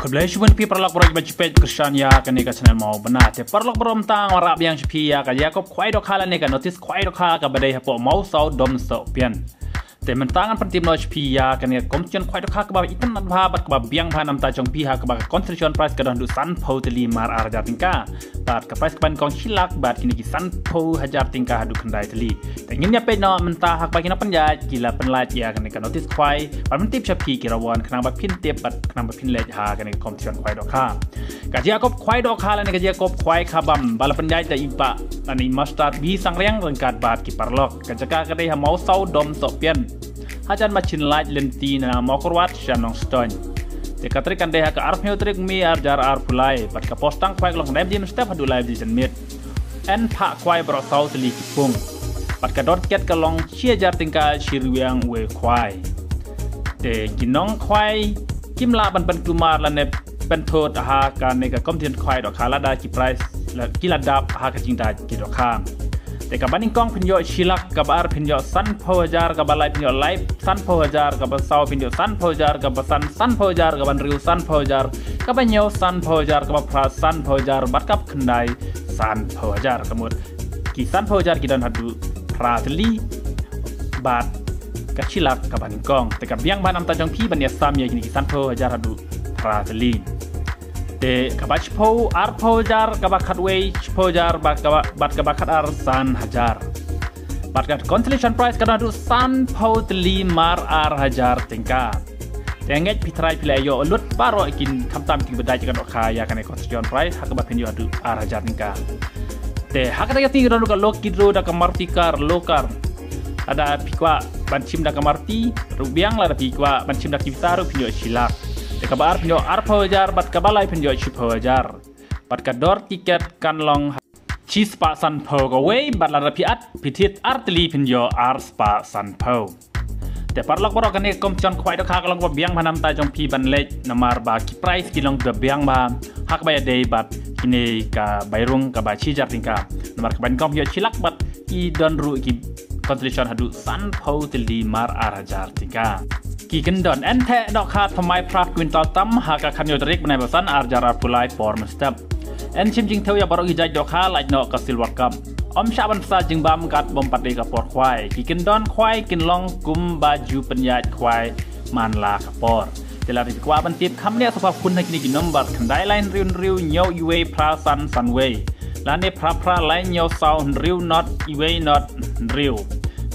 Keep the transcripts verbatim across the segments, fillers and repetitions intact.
Khublei shibun phi paralok baroh ba ju peit kyrshan ïa kane ka channel Mawbynna. Te paralok baroh mynta nga wanrah biang sha phi ïa ka jia kop khwai dohkha lane ka notice khwai dohkha kaba dei hapoh Mawsaw Dom Sohpian. Te mynta ngan pyntip noh sha phi ïa kane ka competition khwai dohkha kaba itynnad bha bad kaba biang bha namar jong phi ha kaba ka consolation prize ka don haduh sanphew tylli mar ar hajar tyngka. Bad ka prize kaba nyngkong shi lak bad kine ki sanphew hajar tyngka haduh khyndai tylli. Te ngin ïa peit noh mynta ha kaba ki nongpynïaid ki la pynlait ïa kane ka notice khwai. Bad pyntip sha phi ki rangwan khnang ba phin tip bad khnang ba phin leit ha kane ka competition khwai dohkha. Ka jia kop khwai dohkha lane ka jia kop khwai khabam ba la pynïaid da i Bah lane i Master B Sangriang ryngkat bad ki paralok. Ka jaka ka dei ha Mawsaw Dom Sohpian. Hajan Machin Lait Lynti na Mawkyrwat sha Nongstoiñ. Te ka tarik kan dei ha ka arphew tarik May ar hajar arphew lai bad ka por sdang khwai ka long khyndai baje mynstep haduh lai baje janmiet. Yn phah khwai baroh saw tylli ki pung. Bad ka dor tiket ka long shi hajar tyngka shi ryngwiang uwei u khwai. Te ki nongkhwai kim lah ban pynkulmar lane pynthut ha kane ka competition khwai dohkha lada ki prize la, ki la dap ha ka jingdait ki dohkha. Te kaba nyngkong phin ïoh shi lak, kaba ar phin ïoh sanphew hajar, kaba lai phin ïoh lai sanphew hajar, kaba saw phin ïoh sanphew hajar, kaba san sanphew hajar, kaba hynriew sanphew hajar, kaba hynñiew sanphew hajar, kaba phra sanphew hajar bad kaba khyndai sanphew hajar. Ka mut ki sanphew hajar ki don haduh phra tylli bad ka shi lak kaba nyngkong. Te ka biang bha namar jong phi ban ïa sam ïa kine ki sanphew hajar haduh phra tylli. Te kaba shiphew arphew hajar, kaba khatwei shiphew hajar bad kaba, bad kaba khatar san hajar. Bad ka consolation prize ka don haduh sanphew tylli mar ar hajar tyngka. Te ngeit phi trai phi la ïoh lut baroh kin khamtam kiba dait ka dohkha ïa kane consolation prize ha kaba phin ïoh haduh ar hajar tyngka. Te ha kata ka sngi ka don ruh ka lucky draw da ka Maruti car, low car. Lada phi kwah ban shim da ka Maruti ruh biang, lada phi kwah ban shim da ki visa ruh phin ïoh shi lak. Te kaba ar phin ïoh arphew hajar bad kaba lai phin ïoh shiphew hajar. Bad ka dor tiket kan long ha shi spah sanphew kawei bad lada phi at phi thied ar tylli phin ïoh ar spah sanphew. Te paralok baroh, kane ka competition khwai dohkha ka long kaba biang bha namar jong phi ban leit namar ba ki prize ki long kaba biang bha ha kaba ïadei bad kine ka bai rung kaba shi hajar tyngka. Namar kaba nyngkong ïoh shi lak bad ki don ruh ki consolation haduh sanphew tylli mar ar hajar tyngka. Ki kyndon: yn theh dohkha thymmai phra kwintal tam ha ka khathynñiew tarik bnai ba san ar hajar arphew lai por mynstep. Yn shim jingthew ïa baroh ki jait dohkha, lait noh ka Silver Cup. Ym shah ban pynshai jingbam katba ym pat dei ka por khwai. Ki kyndon khwai kin long kumba ju pynïaid khwai man la ka por. Te lada phi kwah ban tip, kham bniah sngewbha phone ha kine ki number: khyndai lai hynriew hynriew hynñiew wei phra san san wei, lane phra phra lai hynñiew saw hynriew not wei not hynriew,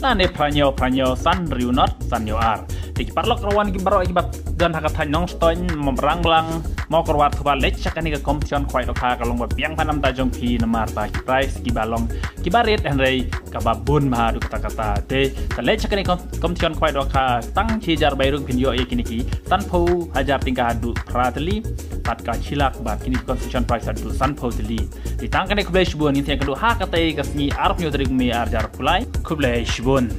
lane phra hynñiew phra hynñiew san hynriew not san hynñiew ar. Te ki paralok rangwan ki baroh kiba don ha ka thaiñ Nongstoiñ, Rangblang, Mawkyrwat, to ba leit sha kane ka competition khwai dohkha ka long ba biang bha namar jong phi namar ba ki prize kiba long kiba rit hynrei kaba bun bha haduh katta katta. Te to leit sha kane ka competition khwai dohkha, tang shi hajar bai rung phin ïoh ïa kine ki sanphew hajar tyngka haduh phra tylli bad ka shi lak bad kine ki consolation prize haduh sanphew tylli. Te tang kane, khublei shibun, ngin sa ïakynduh ha katei ka sngi arphew tarik May ar hajar arphew lai. Khublei shibun.